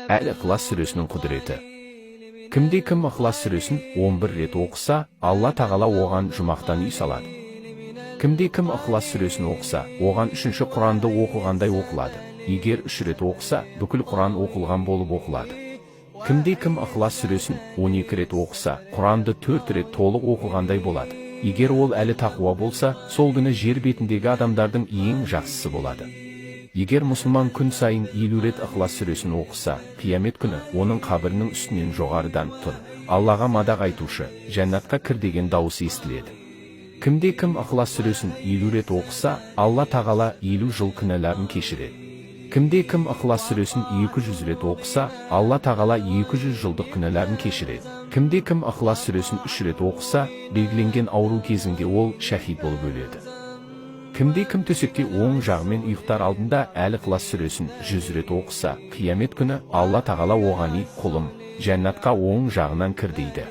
Әл Ықылас сүресінің құдіреті. Кімде кім Ықылас сүресін 11 рет оқыса, Алла Тағала оған жұмақтан үй салады. Кімде кім Ықылас сүресін оқыса, оған үшінші Құранды оқығандай оқылады. Егер үш рет оқыса, бүкіл Құран оқылған болып оқылады. Кімде кім Ықылас сүресін 12 рет оқыса, Құранды төрт рет толық оқығандай болады. Егер ол әлі тақуа болса, сол күні жер бетіндегі адамдардың ең жақсысы болады. Егер мұсылман күн сайын 50 рет Ықылас сүресін оқыса, қиямет күні оның қабірінің үстінен жоғарыдан «Тұр, Аллаға мадақ айтушы, жәннатқа кір» деген дауыс естіледі. Кімде кім Ықылас сүресін 50 рет оқыса, Алла Тағала 50 жыл күнәларын кешіреді. Кімде кім Ықылас сүресін 200 рет оқыса, Алла Тағала 200 жылдық күнәларын кешіреді. Кімде кім Ықылас сүресін 3 рет оқыса, белгіленген ауру кезінде ол шәһид болып өледі. Кімде кім төсекте оң жағымен ұйықтар алдында Әл Ықылас сүресін 100 рет оқыса, қиямет күні Алла Тағала оған: «Ей, құлым, жәннатқа оң жағынан кір», – дейді.